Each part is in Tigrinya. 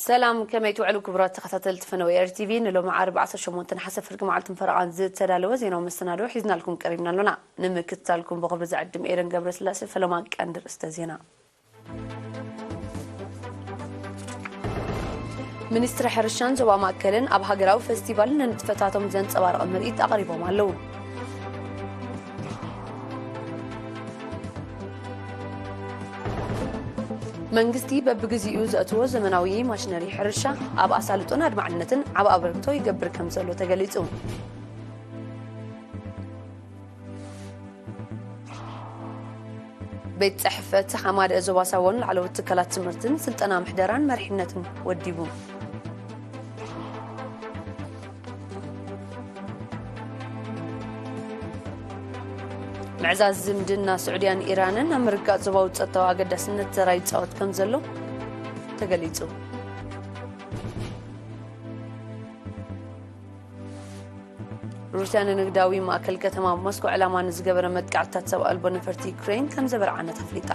ሰላም፣ ከመይ ትውዕሉ ክቡራት ተኸታተልቲ ፈነወ ኤር ቲቪ? ንሎሚ ዓርቢ ዓሰርተ ሸሞንተ ነሓሰ ፍርቂ መዓልትን ፈረቓን ዝተዳለወ ዜናዊ መሰናድኦ ሒዝናልኩም ቀሪብና ኣሎና። ንምክትታልኩም ብኽብሪ ዝዕድም ኤደን ገብረስላሴ። ፈለማ ቀንዲ ርእስተ ዜና። ሚኒስትሪ ሕርሻን ዞባ ማእከልን ኣብ ሃገራዊ ፈስቲቫል ንንጥፈታቶም ዘንጸባርቕ ምርኢት ኣቕሪቦም ኣለዉ። መንግስቲ በብግዚኡ ዘእትዎ ዘመናዊ ማሽነሪ ሕርሻ ኣብ ኣሳልጦን ኣድማዕነትን ዓቢ ኣበርክቶ ይገብር ከም ዘሎ ተገሊጹ። ቤት ጽሕፈት ሓማደ ዞባ ሳወን ላዕለዎት ትካላት ትምህርትን ስልጠና ምሕደራን መሪሕነትን ወዲቡ። ምዕዛዝ ዝምድና ስዑድያን ኢራንን ኣብ ምርግጋጽ ዞባዊ ጸጥታዊ ኣገዳስነት ተራ ይጻወት ከም ዘሎ ተገሊጹ። ሩስያ ንንግዳዊ ማእከል ከተማ ሞስኮ ዕላማ ንዝገበረ መጥቃዕትታት ሰብ ኣልቦ ነፈርቲ ዩክሬን ከም ዘበርዓነት ኣፍሊጣ።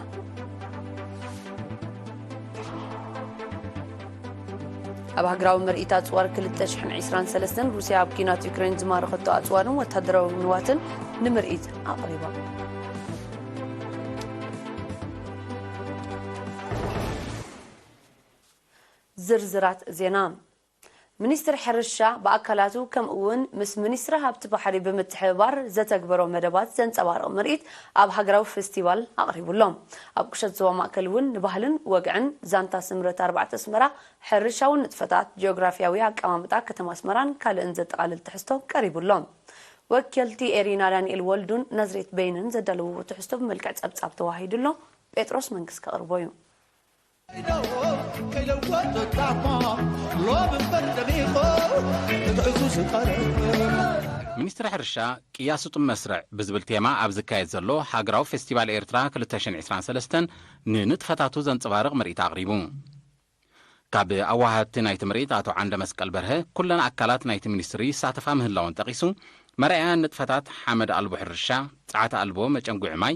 ኣብ ሃገራዊ ምርኢት ኣጽዋር ክልተ ሽሕን ዕስራን ሰለስተን ሩስያ ኣብ ኲናት ዩክሬን ዝማረኸቶ ኣጽዋርን ወታደራዊ ንዋትን ንምርኢት ኣቕሪባ። ዝርዝራት ዜና። ሚኒስትሪ ሕርሻ ብኣካላቱ ከምኡ እውን ምስ ሚኒስትሪ ሃብቲ ባሕሪ ብምትሕብባር ዘተግበሮ መደባት ዘንጸባርቕ ምርኢት ኣብ ሃገራዊ ፌስቲቫል ኣቕሪቡ ኣሎ። ኣብ ቁሸት ዞባ ማእከል እውን ንባህልን ወግዕን ዛንታ ስምረት ኣርባዕተ ኣስመራ፣ ሕርሻዊ ንጥፈታት፣ ጂኦግራፊያዊ ኣቀማምጣ ከተማ ኣስመራን ካልእን ዘጠቓልል ትሕዝቶ ቀሪቡ ኣሎ። ወኪልቲ ኤሪና ዳንኤል ወልዱን ናዝሬት በይንን ዘዳለውዎ ትሕዝቶ ብመልክዕ ጸብጻብ ተዋሂዱ ኣሎ። ጴጥሮስ መንግስ ከቕርቦ እዩ። ሚኒስትሪ ሕርሻ ቅያ ስጡም መስርዕ ብዝብል ቴማ ኣብ ዝካየድ ዘሎ ሃገራዊ ፌስቲቫል ኤርትራ ክልተ ሽሕን ዕስራን ሰለስተን ንንጥፈታቱ ዘንጸባርቕ ምርኢት ኣቕሪቡ። ካብ ኣዋሃድቲ ናይቲ ምርኢት ኣቶ ዓንደ መስቀል በርሀ፣ ኩለን ኣካላት ናይቲ ሚኒስትሪ ይሳተፋ ምህላወን ጠቒሱ፣ መርኣያ ንጥፈታት ሓመድ ኣልቦ ሕርሻ፣ ጸዓት ኣልቦ መጨንጉዒ ማይ፣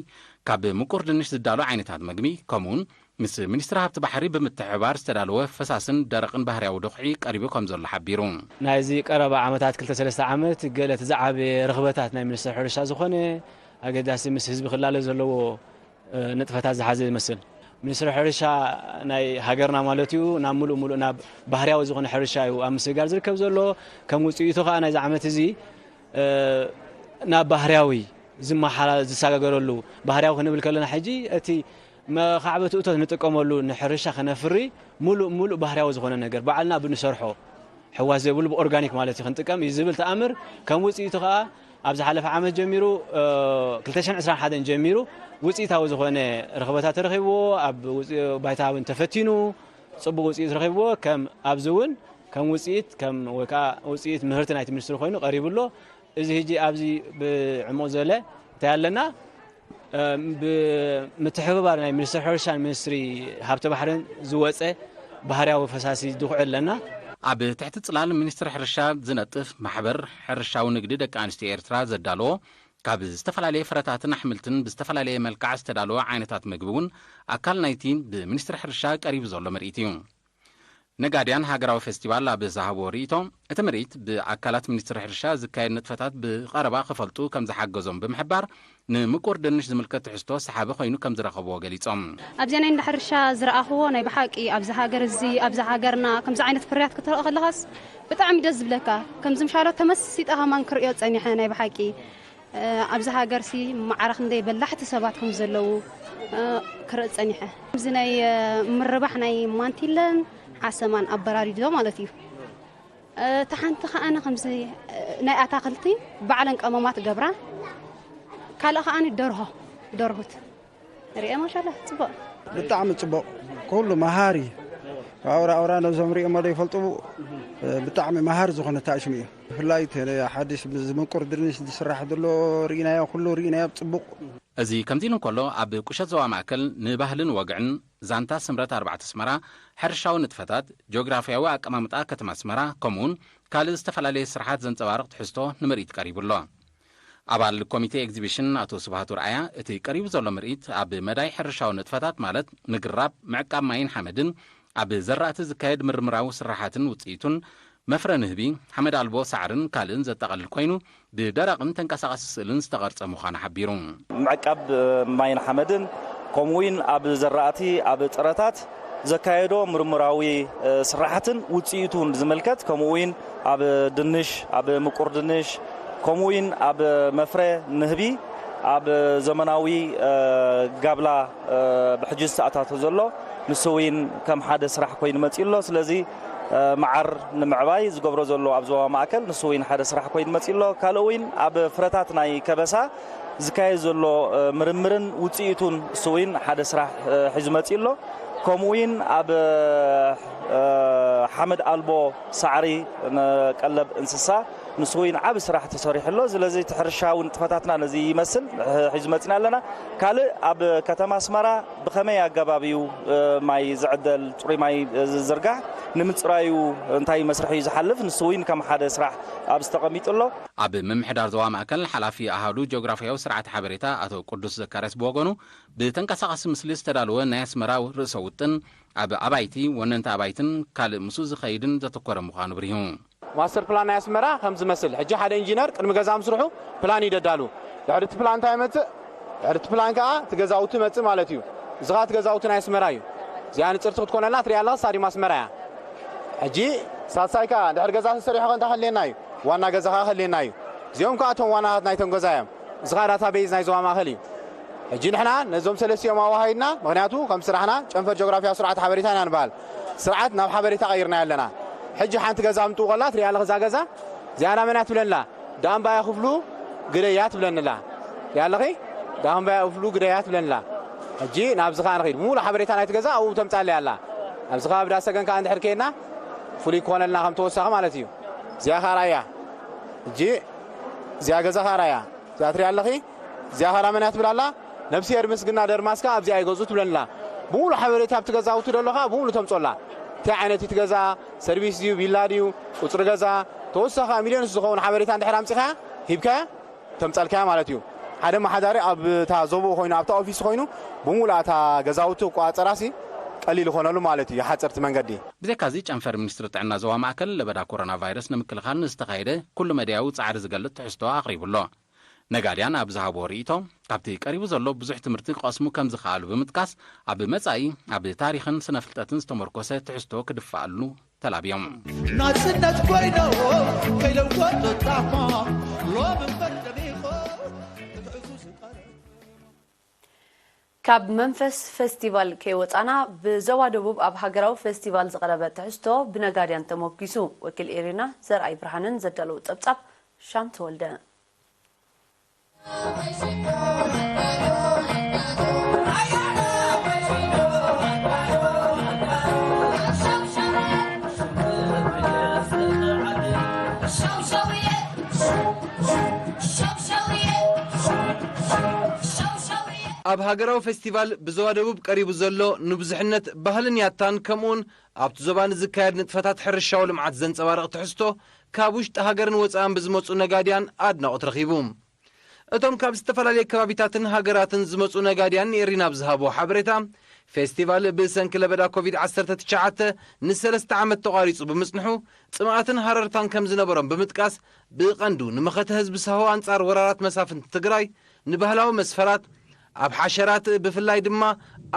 ካብ ምቁር ድንሽ ዝዳሎ ዓይነታት መግቢ፣ ከምኡውን ምስ ሚኒስትሪ ሃብቲ ባሕሪ ብምትሕብባር ዝተዳለወ ፈሳስን ደረቕን ባህርያዊ ዶኽዒ ቀሪቡ ከም ዘሎ ሓቢሩ። ናይዚ ቀረባ ዓመታት ክልተ ሰለስተ ዓመት ገለ እቲ ዝዓበየ ርኽበታት ናይ ሚኒስትሪ ሕርሻ ዝኾነ ኣገዳሲ ምስ ህዝቢ ክላለ ዘለዎ ንጥፈታት ዝሓዘ ይመስል። ሚኒስትሪ ሕርሻ ናይ ሃገርና ማለት እዩ ናብ ሙሉእ ሙሉእ ናብ ባህርያዊ ዝኾነ ሕርሻ እዩ ኣብ ምስግጋር ዝርከብ ዘሎ። ከም ውፅኢቱ ከዓ ናይዚ ዓመት እዚ ናብ ባህርያዊ ዝመሓላ ዝሰጋገረሉ፣ ባህርያዊ ክንብል ከለና ሕጂ እቲ መኻዕበቲ እቶት ንጥቀመሉ ንሕርሻ ከነፍሪ ሙሉእ ሙሉእ ባህርያዊ ዝኾነ ነገር ባዕልና ብንሰርሖ ሕዋስ ዘይብሉ ብኦርጋኒክ ማለት እዩ ክንጥቀም እዩ ዝብል ተኣምር። ከም ውፅኢቱ ከዓ ኣብ ዝሓለፈ ዓመት ጀሚሩ ክልተ ሽሕን ዕስራን ሓደን ጀሚሩ ውፅኢታዊ ዝኾነ ረኽበታት ተረኺብዎ፣ ኣብ ባይታ እውን ተፈቲኑ ፅቡቕ ውፅኢት ረኺብዎ። ከም ኣብዚ እውን ከም ውፅኢት ከም ወይ ከዓ ውፅኢት ምህርቲ ናይቲ ሚኒስትሪ ኮይኑ ቀሪቡ ኣሎ። እዚ ሕጂ ኣብዚ ብዕሙቕ ዘለ እንታይ ኣለና? ብምትሕብባር ናይ ሚኒስትሪ ሕርሻን ሚኒስትሪ ሃብቲ ባሕርን ዝወፀ ባህርያዊ ፈሳሲ ድኹዒ ኣለና። ኣብ ትሕቲ ፅላል ሚኒስትሪ ሕርሻ ዝነጥፍ ማሕበር ሕርሻዊ ንግዲ ደቂ ኣንስትዮ ኤርትራ ዘዳለዎ ካብ ዝተፈላለየ ፍረታትን ኣሕምልትን ብዝተፈላለየ መልክዓ ዝተዳለወ ዓይነታት ምግቢ እውን ኣካል ናይቲ ብሚኒስትሪ ሕርሻ ቀሪቡ ዘሎ ምርኢት እዩ። ነጋድያን ሃገራዊ ፌስቲቫል ኣብ ዝሃብዎ ርእይቶ፣ እቲ ምርኢት ብኣካላት ሚኒስትሪ ሕርሻ ዝካየድ ንጥፈታት ብቐረባ ክፈልጡ ከም ዝሓገዞም ብምሕባር፣ ንምቁር ድንሽ ዝምልከት ትሕዝቶ ሰሓቢ ኮይኑ ከም ዝረኸብዎ ገሊጾም። ኣብዚኣ ናይ እንዳ ሕርሻ ዝረኣኽዎ ናይ ብሓቂ ኣብዚ ሃገር እዚ ኣብዚ ሃገርና ከምዚ ዓይነት ፍርያት ክትርኢ ከለኻስ ብጣዕሚ ደስ ዝብለካ። ከምዚ ምሻሎ ተመሲጠ ከማን ክርእዮ ጸኒሐ ናይ ብሓቂ ኣብዚ ሃገርሲ ማዕረ ክንደይ በላሕቲ ሰባት ከም ዘለዉ ክርኢ ጸኒሐ። እዚ ናይ ምርባሕ ናይ ማንቲለን ሓሰማን ኣበራሪዶ ማለት እዩ። እታ ሓንቲ ከኣነ ከምዚ ናይ ኣታክልቲ ባዕለን ቀመማት ገብራ ካልእ ከኣኒ ደርሆ ደርሁት ሪኤ ማሻላ ጽቡቕ። ብጣዕሚ ጽቡቕ ኩሉ መሃሪ ኣውራ ኣውራ ነዞም ሪኦሞ ዘይፈልጡ ብጣዕሚ መሃሪ ዝኾነ ታእሽሙ እዩ። ብፍላይ እቲ ሓድሽ ብዝምቁር ድንሽ ዝስራሕ ዘሎ ርኢናዮ፣ ኩሉ ርኢናዮ፣ ጽቡቕ። እዚ ከምዚ ኢሉ እንከሎ፣ ኣብ ቁሸት ዞባ ማእከል ንባህልን ወግዕን ዛንታ ስምረት ኣርባዕተ ኣስመራ፣ ሕርሻዊ ንጥፈታት፣ ጂኦግራፍያዊ ኣቀማምጣ ከተማ ኣስመራ፣ ከምኡውን ካልእ ዝተፈላለየ ስርሓት ዘንጸባርቕ ትሕዝቶ ንምርኢት ቀሪቡ ኣሎ። ኣባል ኮሚቴ ኤግዚቢሽን ኣቶ ስብሃቱ ርኣያ፣ እቲ ቀሪቡ ዘሎ ምርኢት ኣብ መዳይ ሕርሻዊ ንጥፈታት ማለት ምግራብ፣ ምዕቃብ ማይን ሓመድን፣ ኣብ ዘራእቲ ዝካየድ ምርምራዊ ስራሓትን ውፅኢቱን መፍረ ንህቢ፣ ሓመድ ኣልቦ ሳዕርን ካልእን ዘጠቓልል ኮይኑ፣ ብደረቕን ተንቀሳቓሲ ስእልን ዝተቐርጸ ምዃኑ ሓቢሩ። ምዕቃብ ማይን ሓመድን፣ ከምኡ እውን ኣብ ዘራእቲ፣ ኣብ ጥረታት ዘካየዶ ምርምራዊ ስራሕትን ውፅኢቱን ዝምልከት፣ ከምኡ እውን ኣብ ድንሽ፣ ኣብ ምቁር ድንሽ፣ ከምኡ እውን ኣብ መፍረ ንህቢ፣ ኣብ ዘመናዊ ጋብላ ብሕጂ ዝተኣታቶ ዘሎ፣ ንሱ እውን ከም ሓደ ስራሕ ኮይኑ መፂኡ ኣሎ። ስለዚ መዓር ንምዕባይ ዝገብሮ ዘሎ ኣብ ዞባ ማእከል፣ ንሱ እውን ሓደ ስራሕ ኮይኑ መፂኡ ኣሎ። ካልእ እውን ኣብ ፍረታት ናይ ከበሳ ዝካየድ ዘሎ ምርምርን ውፅኢቱን፣ እሱ እውን ሓደ ስራሕ ሒዙ መፂኡ ኣሎ። ከምኡ እውን ኣብ ሓመድ ኣልቦ ሳዕሪ ንቀለብ እንስሳ፣ ንሱ እውን ዓቢ ስራሕ ተሰሪሑ ኣሎ። ስለዚ እቲ ሕርሻዊ ንጥፈታትና ነዚ ይመስል ሒዙ መፂና ኣለና። ካልእ ኣብ ከተማ ኣስመራ ብኸመይ ኣገባብ እዩ ማይ ዝዕደል፣ ፅሩይ ማይ ዝዝርጋሕ፣ ንምፅራዩ እንታይ መስርሕ እዩ ዝሓልፍ፣ ንሱ እውን ከም ሓደ ስራሕ ኣብዚ ተቐሚጡ ኣሎ። ኣብ ምምሕዳር ዞባ ማእከል ሓላፊ ኣሃዱ ጂኦግራፍያዊ ስርዓት ሓበሬታ ኣቶ ቅዱስ ዘካርያስ ብወገኑ፣ ብተንቀሳቓሲ ምስሊ ዝተዳለወ ናይ ኣስመራ ርእሰ ውጥን ኣብ ኣባይቲ፣ ወነንቲ ኣባይትን ካልእ ምስኡ ዝኸይድን ዘተኮረ ምዃኑ ብሪሁ። ማስተር ፕላን ናይ ኣስመራ ከም ዝመስል፣ ሕጂ ሓደ ኢንጂነር ቅድሚ ገዛ ምስርሑ ፕላን እዩ ደዳሉ። ድሕሪ እቲ ፕላን እንታይ ይመጽእ? ድሕሪ እቲ ፕላን ከኣ እቲ ገዛውቲ ይመጽእ ማለት እዩ። እዚ ኸኣ እቲ ገዛውቲ ናይ ኣስመራ እዩ። እዚኣ ንጽርቲ ክትኮነልና ትሪኣ ኣለኻ፣ ስታዲየም ኣስመራ እያ። ሕጂ ሳልሳይ ከኣ ድሕሪ ገዛ ተሰሪሑ ከ እንታይ ከድልየና እዩ? ዋና ገዛ ከኣ ከድልየና እዩ። እዚኦም ከኣ እቶም ዋናታት ናይቶም ገዛ እዮም። እዚ ኸኣ ዳታቤዝ ናይ ዞባ ማእከል እዩ። ሕጂ ንሕና ነዞም ሰለስቲኦም ኣዋሃሂድና፣ ምኽንያቱ ከም ስራሕና ጨንፈር ጂኦግራፍያዊ ስርዓት ሓበሬታ ኢና ንበሃል። ስርዓት ናብ ሓበሬታ ቀይርናዮ ኣለና። ሕጂ ሓንቲ ገዛ ምጥው ከላ ትሪኣ ኣለኻ፣ እዛ ገዛ እዚኣ ናመን እያ ትብለንላ? ዳምባያ ክፍሉ ግደያ ትብለንላ። ትሪኣ ኣለኺ? ዳምባያ ክፍሉ ግደያ ትብለንላ። ሕጂ ናብዚ ኸኣ ንኸይድ። ሙሉ ሓበሬታ ናይቲ ገዛ ኣብኡ ተምጻለይ ኣላ። ኣብዚ ኸኣ ብዳ ሰገን ከኣ እንድሕር ከይድና ፍሉይ ክኾነልና ከም ተወሳኺ ማለት እዩ። እዚኣ ኸኣ ራእያ። ሕጂ እዚኣ ገዛ ኸኣ ራእያ። እዚኣ ትሪኣ ኣለኺ? እዚኣ ኸኣ ናመን እያ ትብል ኣላ። ነብስሄር ምስግና ደርማስካ ኣብዚኣ ይገዝኡ ትብለንላ። ብሙሉ ሓበሬታ ኣብቲ ገዛውቲ ደሎ ኸኣ ብሙሉ ተምጾላ። እንታይ ዓይነት እቲ ገዛ፣ ሰርቪስ ድዩ፣ ቪላ ድዩ፣ ቁጽሪ ገዛ፣ ተወሳኺ ሚልዮንስ ዝኸውን ሓበሬታ እንድሕር ኣምጺኻ ሂብካ ተምጻልካያ ማለት እዩ። ሓደ መሓዳሪ ኣብ እታ ዞባኡ ኮይኑ፣ ኣብታ ኦፊስ ኮይኑ፣ ብሙሉኣ እታ ገዛውቲ ክቆጻጸራሲ ቀሊል ይኾነሉ ማለት እዩ፣ ሓጸርቲ መንገዲ። ብዘይካዚ፣ ጨንፈር ሚኒስትሪ ጥዕና ዞባ ማእከል ለበዳ ኮሮና ቫይረስ ንምክልኻል ንዝተኻየደ ኩሉ መዳያዊ ጻዕሪ ዝገልጽ ትሕዝቶ ኣቕሪቡ ኣሎ። ነጋድያን ኣብ ዝሃብዎ ርእይቶ፣ ካብቲ ቀሪቡ ዘሎ ብዙሕ ትምህርቲ ክቐስሙ ከም ዝኸኣሉ ብምጥቃስ፣ ኣብ መጻኢ ኣብ ታሪኽን ስነ ፍልጠትን ዝተመርኮሰ ትሕዝቶ ክድፋኣሉ ተላብዮም። ናጽነት ኮይኖም ከይለወጡ ጣማ ሎም እምበር ደሚቖም ክትዕዙ ዝቀረ። ካብ መንፈስ ፌስቲቫል ከይወጻና፣ ብዞባ ደቡብ ኣብ ሃገራዊ ፌስቲቫል ዝቐረበ ትሕዝቶ ብነጋድያን ተሞጊሱ። ወኪል ኤሪና ዘርኣይ ብርሃንን ዘዳለዉ ጸብጻብ ሻም ተወልደ። ኣብ ሃገራዊ ፌስቲቫል ብዞባ ደቡብ ቀሪቡ ዘሎ ንብዙሕነት ባህልን ያታን፣ ከምኡውን ኣብቲ ዞባ ንዝካየድ ንጥፈታት ሕርሻዊ ልምዓት ዘንጸባርቕ ትሕዝቶ፣ ካብ ውሽጢ ሃገርን ወጻእን ብዝመጹ ነጋድያን ኣድናቖት ረኺቡ። እቶም ካብ ዝተፈላለየ ከባቢታትን ሃገራትን ዝመጹ ነጋድያን ንኤሪና ኣብ ዝሃብዎ ሓበሬታ፣ ፌስቲቫል ብሰንኪ ለበዳ ኮቪድ ዓሰርተ ትሽዓተ ንሰለስተ ዓመት ተቋሪጹ ብምጽንሑ፣ ጽምኣትን ሃረርታን ከም ዝነበሮም ብምጥቃስ፣ ብቐንዱ ንመኸተ ህዝቢ ሳሆ ኣንጻር ወራራት መሳፍንቲ ትግራይ፣ ንባህላዊ መስፈራት፣ ኣብ ሓሸራት፣ ብፍላይ ድማ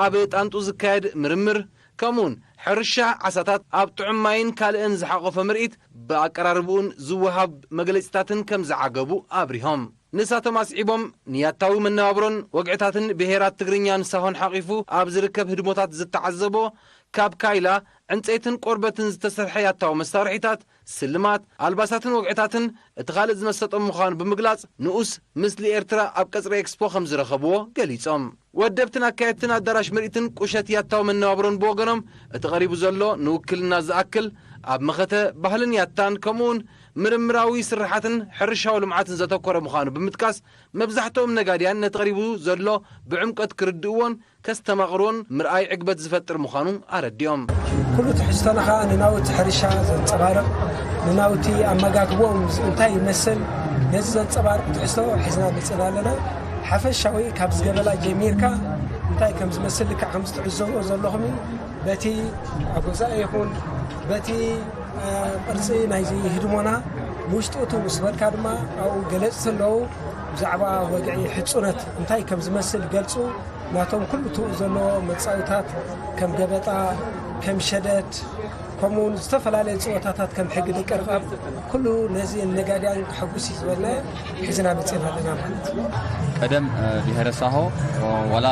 ኣብ ጣንጡ ዝካየድ ምርምር፣ ከምኡውን ሕርሻ ዓሳታት ኣብ ጥዑም ማይን ካልእን ዝሓቖፈ ምርኢት፣ ብኣቀራርብኡን ዝወሃብ መግለጺታትን ከም ዝዓገቡ ኣብሪሆም። ንሳቶም ኣስዒቦም፣ ንያታዊ መነባብሮን ወግዕታትን ብሄራት ትግርኛን ሳሆን ሓቒፉ ኣብ ዝርከብ ህድሞታት ዝተዓዘቦ፣ ካብ ካይላ፣ ዕንጸይትን ቆርበትን ዝተሰርሐ ያታዊ መሳርሒታት፣ ስልማት፣ ኣልባሳትን ወግዕታትን እቲ ካልእ ዝመሰጦም ምዃኑ ብምግላጽ፣ ንኡስ ምስሊ ኤርትራ ኣብ ቀጽሪ ኤክስፖ ከም ዝረኸብዎ ገሊጾም። ወደብትን ኣካየድትን ኣዳራሽ ምርኢትን ቁሸት ያታዊ መነባብሮን ብወገኖም፣ እቲ ቀሪቡ ዘሎ ንውክልና ዝኣክል፣ ኣብ መኸተ ባህልን ያታን፣ ከምኡውን ምርምራዊ ስርሓትን ሕርሻዊ ልምዓትን ዘተኮረ ምዃኑ ብምጥቃስ፣ መብዛሕትኦም ነጋድያን ነቲ ቀሪቡ ዘሎ ብዕምቆት ክርድእዎን ከስተማቕርዎን ምርኣይ ዕግበት ዝፈጥር ምዃኑ ኣረዲኦም። ኩሉ ትሕዝቶና ኸኣ ንናውቲ ሕርሻ ዘንጸባርቕ፣ ንናውቲ ኣመጋግቦኦም እንታይ ይመስል፣ ነዚ ዘንጸባርቕ ትሕዝቶ ሒዝና መጺና ኣለና። ሓፈሻዊ ካብ ዝገበላ ጀሚርካ እንታይ ከም ዝመስል ልክዕ ከም ዝትዕዘብዎ ዘለኹም እዩ። በቲ ኣጎዛእ ይኹን በቲ ቅርፂ ናይዚ ህድሞና ውሽጡ እቲ ምስ በልካ ድማ ኣብኡ ገለፅቲ ኣለዉ። ብዛዕባ ወግዒ ሕፁነት እንታይ ከም ዝመስል ገልፁ። ናቶም ኩሉ ትኡ ዘሎ መፃውታት ከም ገበጣ፣ ከም ሸደድ፣ ከምኡውን ዝተፈላለየ ፀወታታት ከም ሕጊ ደቂ ርቓብ ኩሉ ነዚ ነጋድያን ከሐጉስ እዩ ዝበልና ሒዝና መፂና ኣለና ማለት እዩ። ቀደም ብሄረ ሳሆ ዋላ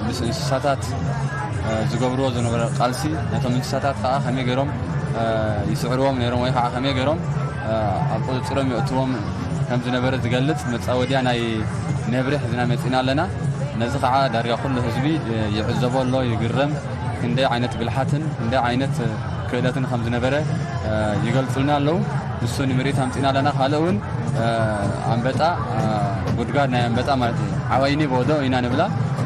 ምስ እንስሳታት ዝገብርዎ ዝነበረ ቃልሲ ነቶም እንስሳታት ከዓ ከመይ ገይሮም ይስዕርዎም ነይሮም ወይ ከዓ ከመይ ገይሮም ኣብ ቁፅፅሮም የእትዎም ከም ዝነበረ ዝገልፅ መፃወድያ ናይ ነብሪ ሒዝና መፂና ኣለና። ነዚ ከዓ ዳርጋ ኩሉ ህዝቢ ይዕዘቦ ኣሎ፣ ይግረም። ክንደይ ዓይነት ብልሓትን ክንደይ ዓይነት ክእለትን ከም ዝነበረ ይገልፁልና ኣለዉ። ንሱ ንምርኢት ኣምፂና ኣለና። ካልእ እውን ኣንበጣ ጉድጓድ ናይ ኣንበጣ ማለት እዩ። ዓባይኒ ቦዶ ኢና ንብላ።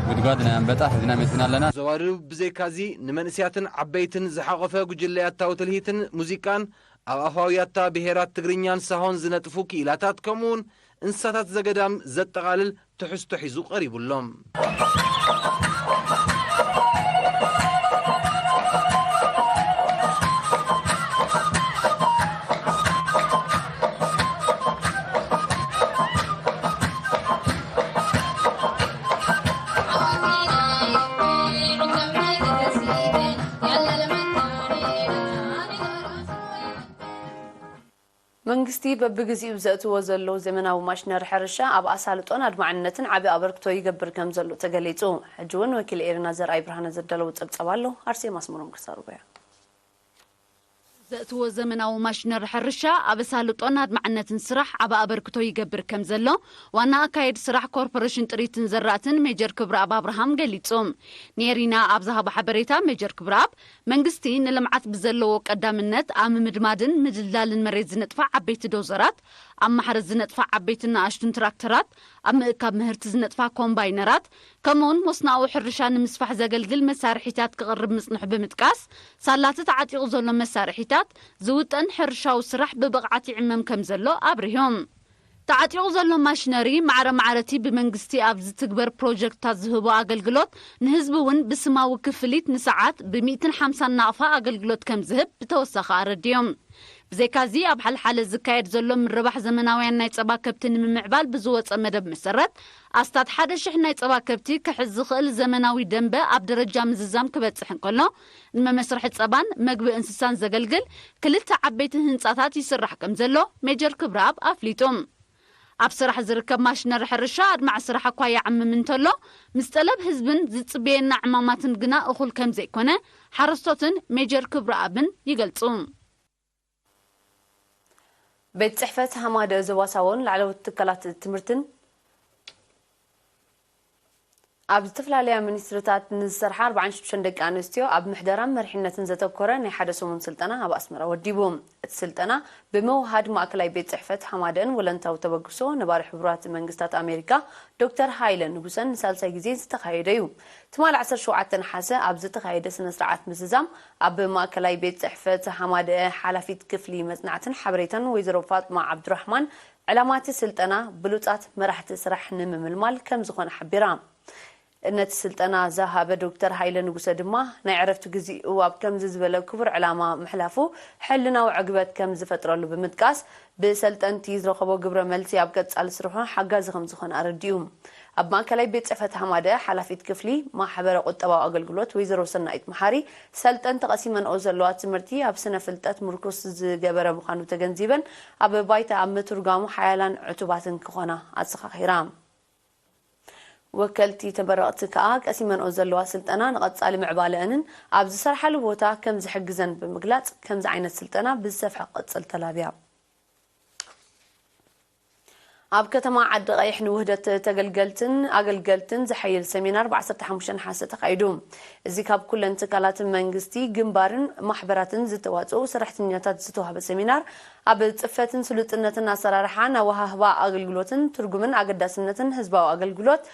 ጉድጓድ ናይ ኣንበጣ ሒዝና መፂና ኣለና። ዞባ ደቡብ ብዘይካዚ ንመንእስያትን ዓበይትን ዝሓቖፈ ጉጅለ ያታዊ ትልሂትን ሙዚቃን ኣብ ኣፋዊ ያታ ብሄራት ትግርኛን ሳሆን ዝነጥፉ ክኢላታት ከምኡውን እንስሳታት ዘገዳም ዘጠቓልል ትሕዝቶ ሒዙ ቀሪቡ ኣሎ። መንግስቲ በብግዚኡ ዘእትዎ ዘሎ ዘመናዊ ማሽነሪ ሕርሻ ኣብ ኣሳልጦን ኣድማዕነትን ዓቢ ኣበርክቶ ይገብር ከም ዘሎ ተገሊጹ። ሕጂ እውን ወኪል ኤሪና ዘርኣይ ብርሃነ ዘዳለዎ ጸብጻብ ኣሎ። ኣርሴማ ኣስመሮም ክተቕርቦ እያ። ዘእትዎ ዘመናዊ ማሽነሪ ሕርሻ ኣብ ኣሳልጦን ኣድማዕነትን ስራሕ ዓቢ ኣበርክቶ ይገብር ከም ዘሎ ዋና ኣካየዲ ስራሕ ኮርፖሬሽን ጥሪትን ዘራእትን ሜጀር ክብረኣብ ኣብርሃም ገሊጹ። ንኤሪና ኣብ ዝሃቦ ሓበሬታ ሜጀር ክብረኣብ መንግስቲ ንልምዓት ብዘለዎ ቀዳምነት ኣብ ምምድማድን ምድልዳልን መሬት ዝነጥፋ ዓበይቲ ዶዘራት፣ ኣብ ማሕረስ ዝነጥፋ ዓበይትን ንኣሽቱን ትራክተራት፣ ኣብ ምእካብ ምህርቲ ዝነጥፋ ኮምባይነራት፣ ከምኡውን ሞስናኡ ሕርሻ ንምስፋሕ ዘገልግል መሳርሒታት ክቕርብ ምጽንሑ ብምጥቃስ፣ ሳላቲ ተዓጢቑ ዘሎ መሳርሒታት ዝውጠን ሕርሻዊ ስራሕ ብብቕዓት ይዕመም ከም ዘሎ ኣብሪሆም። ተዓጢቑ ዘሎ ማሽነሪ ማዕረ ማዕረቲ ብመንግስቲ ኣብ ዝትግበር ፕሮጀክትታት ዝህቦ ኣገልግሎት ንህዝቢ እውን ብስማዊ ክፍሊት ንሰዓት ብ ሚእትን ሓምሳን ናቕፋ ኣገልግሎት ከም ዝህብ ብተወሳኺ ኣረዲዮም። ብዘይካዚ ኣብ ሓልሓለ ዝካየድ ዘሎ ምርባሕ ዘመናውያን ናይ ጸባ ከብቲ ንምምዕባል ብዝወጸ መደብ መሰረት ኣስታት ሓደ ሽሕ ናይ ጸባ ከብቲ ክሕዝ ዝኽእል ዘመናዊ ደንበ ኣብ ደረጃ ምዝዛም ክበጽሕ እንከሎ ንመመስርሒ ጸባን መግቢ እንስሳን ዘገልግል ክልተ ዓበይቲ ህንጻታት ይስራሕ ከም ዘሎ ሜጀር ክብረኣብ ኣፍሊጡ። ኣብ ስራሕ ዝርከብ ማሽነሪ ሕርሻ ኣድማዕ ስራሕ እኳ ይዓምም እንተሎ ምስ ጠለብ ህዝብን ዝጽበየና ዕማማትን ግና እኹል ከም ዘይኮነ ሓረስቶትን ሜጀር ክብረኣብን ይገልጹ። ቤት ጽሕፈት ሃማደ ዞባ ሳሆን ላዕለዎት ትካላት ትምህርትን ኣብ ዝተፈላለያ ሚኒስትሪታት ንዝሰርሓ ኣርባዓን ሽዱሽተን ደቂ ኣንስትዮ ኣብ ምሕደራን መሪሕነትን ዘተኮረ ናይ ሓደ ሰሙን ስልጠና ኣብ ኣስመራ ወዲቡ። እቲ ስልጠና ብምውሃድ ማእከላይ ቤት ጽሕፈት ሃማደን ወለንታዊ ተበግሶ ነባሪ ሕቡራት መንግስታት ኣሜሪካ ዶክተር ሃይለ ንጉሰን ንሳልሳይ ግዜ ዝተኻየደ እዩ። ትማሊ ዓሰርተ ሸውዓተ ነሓሰ ኣብ ዝተኻየደ ስነ ስርዓት ምዝዛም ኣብ ማእከላይ ቤት ጽሕፈት ሃማደአ ሓላፊት ክፍሊ መጽናዕትን ሓበሬታን ወይዘሮ ፋጥማ ዓብዱራሕማን ዕላማ እቲ ስልጠና ብሉጻት መራሕቲ ስራሕ ንምምልማል ከም ዝኾነ ሓቢራ። ነቲ ስልጠና ዝሃበ ዶክተር ሃይለ ንጉሰ ድማ ናይ ዕረፍቲ ግዚኡ ኣብ ከምዚ ዝበለ ክቡር ዕላማ ምሕላፉ ሕልናዊ ዕግበት ከም ዝፈጥረሉ ብምጥቃስ ብሰልጠንቲ ዝረኸቦ ግብረ መልሲ ኣብ ቀጻሊ ስርሑ ሓጋዚ ከም ዝኾነ ኣረዲኡ። ኣብ ማእከላይ ቤት ጽሕፈት ሃማደ ሓላፊት ክፍሊ ማሕበረ ቁጠባዊ ኣገልግሎት ወይዘሮ ሰናይት መሓሪ ሰልጠንቲ ቀሲመንኦ ዘለዋ ትምህርቲ ኣብ ስነ ፍልጠት ምርኩስ ዝገበረ ምዃኑ ተገንዚበን ኣብ ባይታ ኣብ ምትርጓሙ ሓያላን ዕቱባትን ክኾና ኣዘኻኺራ። ወከልቲ ተመረቕቲ ከኣ ቀሲመንኦ ዘለዋ ስልጠና ንቐጻሊ ምዕባለአንን ኣብ ዝሰርሓሉ ቦታ ከም ዝሕግዘን ብምግላጽ ከምዚ ዓይነት ስልጠና ብዝሰፍሐ ክቕጽል ተላብያ። ኣብ ከተማ ዓዲ ቀይሕ ንውህደት ተገልገልትን ኣገልገልትን ዝሓይል ሰሚናር ብ ዓሰርተ ሓሙሽተ ነሓሰ ተኻይዱ። እዚ ካብ ኩለን ትካላት መንግስቲ፣ ግንባርን ማሕበራትን ዝተዋፅኡ ሰራሕተኛታት ዝተዋህበ ሰሚናር ኣብ ፅፈትን ስሉጥነትን ኣሰራርሓን ኣወሃህባ ኣገልግሎትን ትርጉምን ኣገዳስነትን ህዝባዊ ኣገልግሎት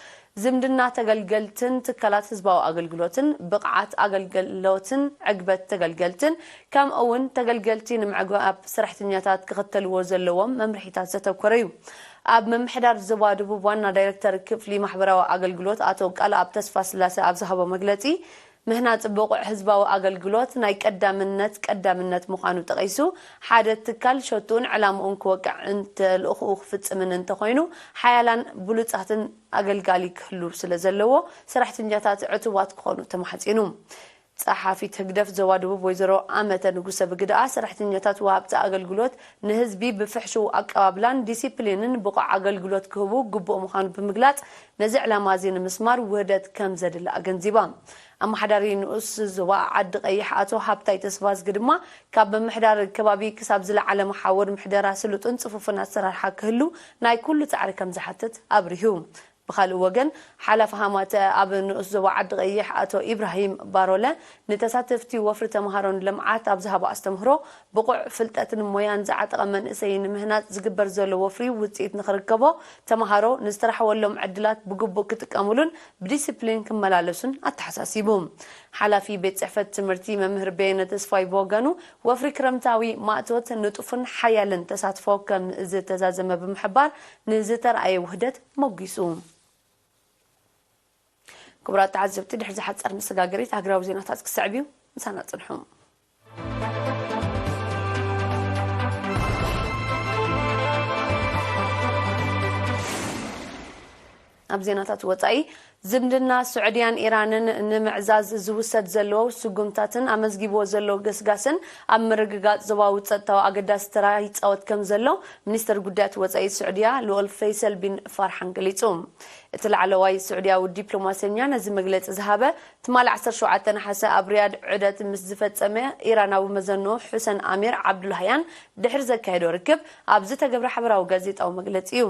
ዝምድና ተገልገልትን ትካላት ህዝባዊ ኣገልግሎትን ብቕዓት ኣገልገሎትን ዕግበት ተገልገልትን ከምኡ እውን ተገልገልቲ ንምዕጋብ ሰራሕተኛታት ክኽተልዎ ዘለዎም መምርሒታት ዘተኮረ እዩ። ኣብ ምምሕዳር ዞባ ደቡብ ዋና ዳይረክተር ክፍሊ ማሕበራዊ ኣገልግሎት ኣቶ ቃልኣብ ተስፋስላሴ ኣብ ዝሃቦ መግለፂ ምህናጽ ብቑዕ ህዝባዊ ኣገልግሎት ናይ ቀዳምነት ቀዳምነት ምዃኑ ጠቒሱ፣ ሓደ ትካል ሸቶኡን ዕላምኡን ክወቅዕ እንተ ልእኽኡ ክፍጽምን እንተኾይኑ፣ ሓያላን ብሉጻትን ኣገልጋሊ ክህሉ ስለ ዘለዎ፣ ሰራሕተኛታት ዕቱባት ክኾኑ ተማሕጺኑ። ጸሓፊት ህግደፍ ዞባ ደቡብ ወይዘሮ ኣመተ ንጉሰ ብግደኣ፣ ሰራሕተኛታት ወሃብቲ ኣገልግሎት ንህዝቢ ብፍሕሽው ኣቀባብላን ዲሲፕሊንን ብቑዕ ኣገልግሎት ክህቡ ግቡእ ምዃኑ ብምግላጽ፣ ነዚ ዕላማ እዚ ንምስማር ውህደት ከም ዘድሊ ኣገንዚባ። ኣመሓዳሪ ንኡስ ዞባ ዓዲ ቀይሕ ኣቶ ሃብታይ ተስፋዝጊ ድማ፣ ካብ ምምሕዳር ከባቢ ክሳብ ዝለዓለ መሓውር ምሕደራ ስሉጥን ጽፉፍን ኣሰራርሓ ክህሉ ናይ ኩሉ ጻዕሪ ከም ዝሓትት ኣብሪሁ። ብኻልእ ወገን፣ ሓላፊ ሃማተ ኣብ ንኡስ ዞባ ዓዲ ቀይሕ ኣቶ ኢብራሂም ባሮለ፣ ንተሳተፍቲ ወፍሪ ተምሃሮን ልምዓት ኣብ ዝሃቦ ኣስተምህሮ፣ ብቑዕ ፍልጠትን ሞያን ዝዓጠቐ መንእሰይ ንምህናጽ ዝግበር ዘሎ ወፍሪ ውጽኢት ንኽርከቦ፣ ተምሃሮ ንዝተራሕወሎም ዕድላት ብግቡእ ክጥቀሙሉን ብዲሲፕሊን ክመላለሱን ኣተሓሳሲቡ። ሓላፊ ቤት ጽሕፈት ትምህርቲ መምህር በየነ ተስፋይ ብወገኑ፣ ወፍሪ ክረምታዊ ማእቶት ንጡፍን ሓያልን ተሳትፎ ከም ዝተዛዘመ ብምሕባር፣ ንዝተረኣየ ውህደት ሞጒሱ። ክቡራት ተዓዘብቲ፣ ድሕሪ ዝሓጸር መሰጋገሪት ሃገራዊ ዜናታት ክስዕብ እዩ። ምሳና ጽንሑ። ኣብ ዜናታት ወጻኢ፣ ዝምድና ስዑድያን ኢራንን ንምዕዛዝ ዝውሰድ ዘሎ ስጉምታትን ኣመዝጊብዎ ዘሎ ገስጋስን ኣብ ምርግጋጽ ዞባዊ ጸጥታዊ ኣገዳሲ ተራ ይጻወት ከም ዘሎ ሚኒስተር ጉዳያት ወጻኢ ስዑድያ ልኡል ፈይሰል ቢን ፋርሓን ገሊጹ። እቲ ላዕለዋይ ስዑድያዊ ዲፕሎማሰኛ ነዚ መግለጺ ዝሃበ፣ ትማሊ ዓሰርተ ሸውዓተ ነሓሰ ኣብ ሪያድ ዑደት ምስ ዝፈጸመ ኢራናዊ መዘንኡ ሑሰን ኣሚር ዓብዱላህያን ድሕሪ ዘካየዶ ርክብ ኣብ ዝተገብረ ሓበራዊ ጋዜጣዊ መግለጺ እዩ።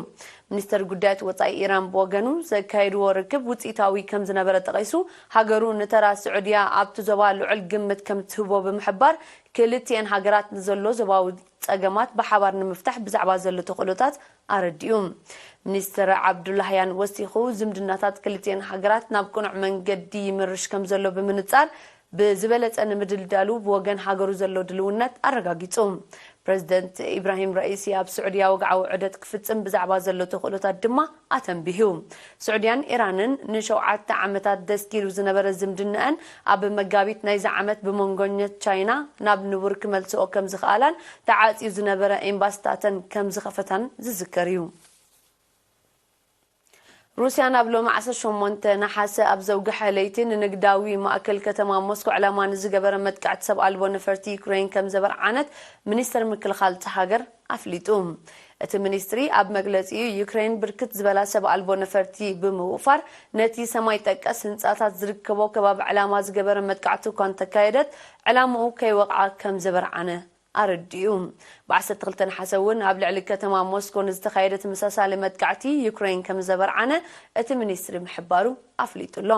ሚኒስተር ጉዳያት ወጻኢ ኢራን ብወገኑ፣ ዘካየድዎ ርክብ ውጽኢታዊ ከም ዝነበረ ጠቒሱ፣ ሃገሩ ንተራ ስዑድያ ኣብቲ ዞባ ልዑል ግምት ከም ትህቦ ብምሕባር፣ ክልቲኤን ሃገራት ንዘሎ ዞባዊ ጸገማት ብሓባር ንምፍታሕ ብዛዕባ ዘሎ ተኽእሎታት ኣረዲኡ። ሚኒስተር ዓብዱላህያን ወሲኹ፣ ዝምድናታት ክልቲኤን ሃገራት ናብ ቅኑዕ መንገዲ ይምርሽ ከም ዘሎ ብምንጻር፣ ብዝበለጸ ንምድልዳሉ ብወገን ሃገሩ ዘሎ ድልውነት ኣረጋጊጹ። ፕረዚደንት ኢብራሂም ራኢሲ ኣብ ስዑድያ ወግዓዊ ዑደት ክፍጽም ብዛዕባ ዘሎ ተኽእሎታት ድማ ኣተንቢሁ። ስዑድያን ኢራንን ንሸውዓተ ዓመታት ደስኪሉ ዝነበረ ዝምድነአን ኣብ መጋቢት ናይዚ ዓመት ብመንጎኛት ቻይና ናብ ንቡር ክመልስኦ ከም ዝኸኣላን ተዓጽዩ ዝነበረ ኤምባስታተን ከም ዝኸፈታን ዝዝከር እዩ። ሩስያ ናብ ሎሚ ዓሰርተ ሸሞንተ ነሓሰ ኣብ ዘውግሐ ለይቲ ንንግዳዊ ማእከል ከተማ ሞስኮ ዕላማ ንዝገበረ መጥቃዕቲ ሰብ ኣልቦ ነፈርቲ ዩክሬን ከም ዘበርዓነት ሚኒስተር ምክልኻል እታ ሃገር ኣፍሊጡ። እቲ ሚኒስትሪ ኣብ መግለጺኡ፣ ዩክሬን ብርክት ዝበላ ሰብ ኣልቦ ነፈርቲ ብምውፋር ነቲ ሰማይ ጠቀስ ህንጻታት ዝርከቦ ከባቢ ዕላማ ዝገበረ መጥቃዕቲ እኳ እንተካየደት፣ ዕላምኡ ከይወቕዓ ከም ዘበርዓነ ኣረዲኡ። ብ ዓሰርተ ክልተ ነሓሰ እውን ኣብ ልዕሊ ከተማ ሞስኮ ንዝተኻየደ ተመሳሳሊ መጥቃዕቲ ዩክሬን ከም ዘበርዓነ እቲ ሚኒስትሪ ምሕባሩ ኣፍሊጡ ኣሎ።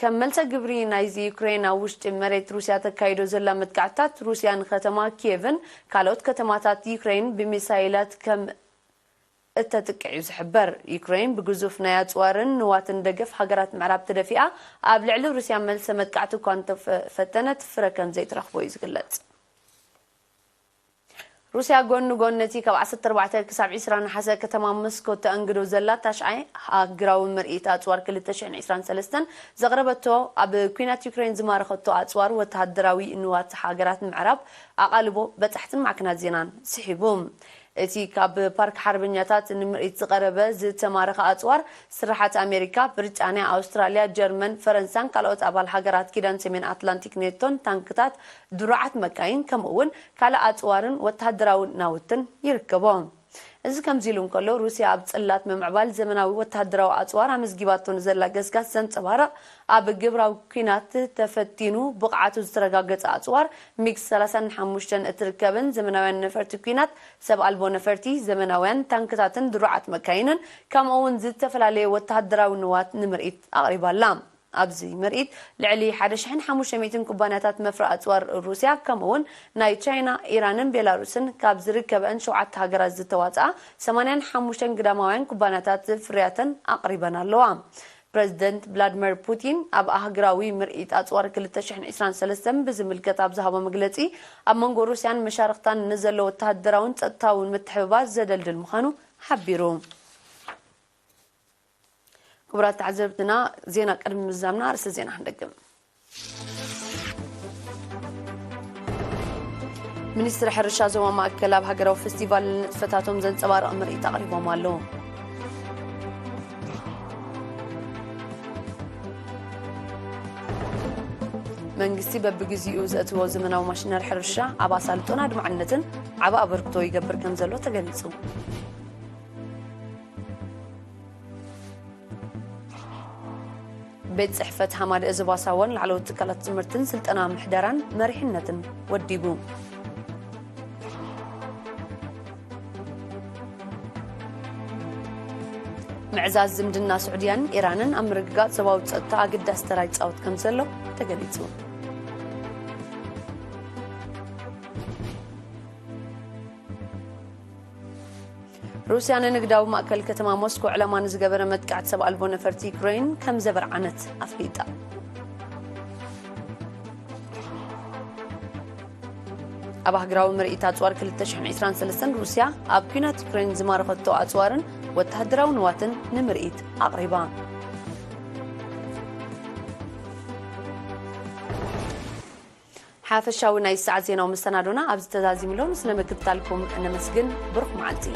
ከም መልሰ ግብሪ ናይዚ፣ ዩክሬን ኣብ ውሽጢ መሬት ሩስያ ተካይዶ ዘላ መጥቃዕትታት፣ ሩስያ ንከተማ ኪየቭን ካልኦት ከተማታት ዩክሬን ብሚሳይላት ከም እተጥቅዕ እዩ ዝሕበር። ዩክሬን ብግዙፍ ናይ ኣጽዋርን ንዋትን ደገፍ ሃገራት ምዕራብ ተደፊኣ ኣብ ልዕሊ ሩስያ መልሰ መጥቃዕቲ እኳ እንተፈተነት፣ ፍረ ከም ዘይትረኽቦ እዩ ዝግለጽ። ሩስያ ጎኒ ጎኒ ነቲ ካብ ዓሰርተ ኣርባዕተ ክሳብ ዕስራ ነሓሰ ከተማ ሞስኮ ተኣንግዶ ዘላ ታሽዓይ ሃገራዊ ምርኢት ኣጽዋር ክልተ ሽሕን ዕስራን ሰለስተን ዘቕረበቶ፣ ኣብ ኲናት ዩክሬን ዝማረኸቶ ኣጽዋር ወተሃደራዊ ንዋት ሃገራት ምዕራብ ኣቓልቦ በጻሕትን ማዕከናት ዜናን ስሒቡ። እቲ ካብ ፓርክ ሓርበኛታት ንምርኢት ዝቐረበ ዝተማረኸ ኣጽዋር፣ ስርሓት ኣሜሪካ፣ ብሪጣንያ፣ ኣውስትራልያ፣ ጀርመን፣ ፈረንሳን ካልኦት ኣባል ሃገራት ኪዳን ሰሜን ኣትላንቲክ ኔቶን ታንክታት፣ ድሩዓት መካይን፣ ከምኡ እውን ካልእ ኣጽዋርን ወተሃደራዊ ናውትን ይርከቦ። እዚ ከምዚ ኢሉ እንከሎ፣ ሩስያ ኣብ ጽላት ምምዕባል ዘመናዊ ወተሃደራዊ ኣጽዋር ኣመዝጊባቶ ንዘላ ገስጋስ ዘንጸባርቕ፣ ኣብ ግብራዊ ኲናት ተፈቲኑ ብቕዓቱ ዝተረጋገጸ ኣጽዋር ሚግ ሰላሳን ሓሙሽተን እትርከብን ዘመናውያን ነፈርቲ ኲናት፣ ሰብ ኣልቦ ነፈርቲ፣ ዘመናውያን ታንክታትን ድሩዓት መካይንን፣ ከምኡ እውን ዝተፈላለየ ወተሃደራዊ ንዋት ንምርኢት ኣቕሪባ ኣላ። ኣብዚ ምርኢት፣ ልዕሊ ሓደ ሽሕን ሓሙሽተ ሚእትን ኩባንያታት መፍረ ኣጽዋር ሩስያ፣ ከምኡ እውን ናይ ቻይና፣ ኢራንን ቤላሩስን ካብ ዝርከበአን ሸውዓተ ሃገራት ዝተዋጽኣ ሰማንያን ሓሙሽተን ግዳማውያን ኩባንያታት ፍርያተን ኣቕሪበን ኣለዋ። ፕረዚደንት ቭላድሚር ፑቲን ኣብ ኣህጉራዊ ምርኢት ኣጽዋር ክልተ ሽሕን ዕስራን ሰለስተን ብዝምልከት ኣብ ዝሃቦ መግለጺ፣ ኣብ መንጎ ሩስያን መሻርኽታን ንዘሎ ወተሃደራውን ጸጥታውን ምትሕብባር ዘደልድል ምዃኑ ሓቢሩ። ክቡራት ተዓዘብትና፣ ዜና ቅድሚ ምዝዛምና ኣርእስተ ዜና ክንደግም። ሚኒስትሪ ሕርሻ ዞባ ማእከል ኣብ ሃገራዊ ፌስቲቫል ንጥፈታቶም ዘንጸባርቕ ምርኢት ኣቕሪቦም ኣለዉ። መንግስቲ በብግዚኡ ዘእትዎ ዘመናዊ ማሽነሪ ሕርሻ ኣብ ኣሳልጦን ኣድማዕነትን ዓቢ ኣበርክቶ ይገብር ከም ዘሎ ተገሊጹ። ቤት ጽሕፈት ሃማደእ ዞባ ሳዋን ላዕለዎት ትካላት ትምህርትን ስልጠና ምሕደራን መሪሕነትን ወዲቡ። ምዕዛዝ ዝምድና ስዑድያን ኢራንን ኣብ ምርግጋጽ ዞባዊ ጸጥታ ኣገዳሲ ተራ ይጻወት ከም ዘሎ ተገሊጹ። ሩስያ ንንግዳዊ ማእከል ከተማ ሞስኮ ዕላማ ንዝገበረ መጥቃዕቲ ሰብ ኣልቦ ነፈርቲ ዩክሬን ከም ዘበርዓነት ኣፍሊጣ። ኣብ ሃገራዊ ምርኢት ኣጽዋር ክልተ ሽሕን ዕስራን ሰለስተን ሩስያ ኣብ ኲናት ዩክሬን ዝማረኸቶ ኣጽዋርን ወተሃደራዊ ንዋትን ንምርኢት ኣቕሪባ። ሓፈሻዊ ናይ ሰዓት ዜናዊ መሰናዶና ኣብዚ ተዛዚሙ ኣሎ። ስለ ምክትታልኩም እነመስግን። ብሩኽ መዓልቲ።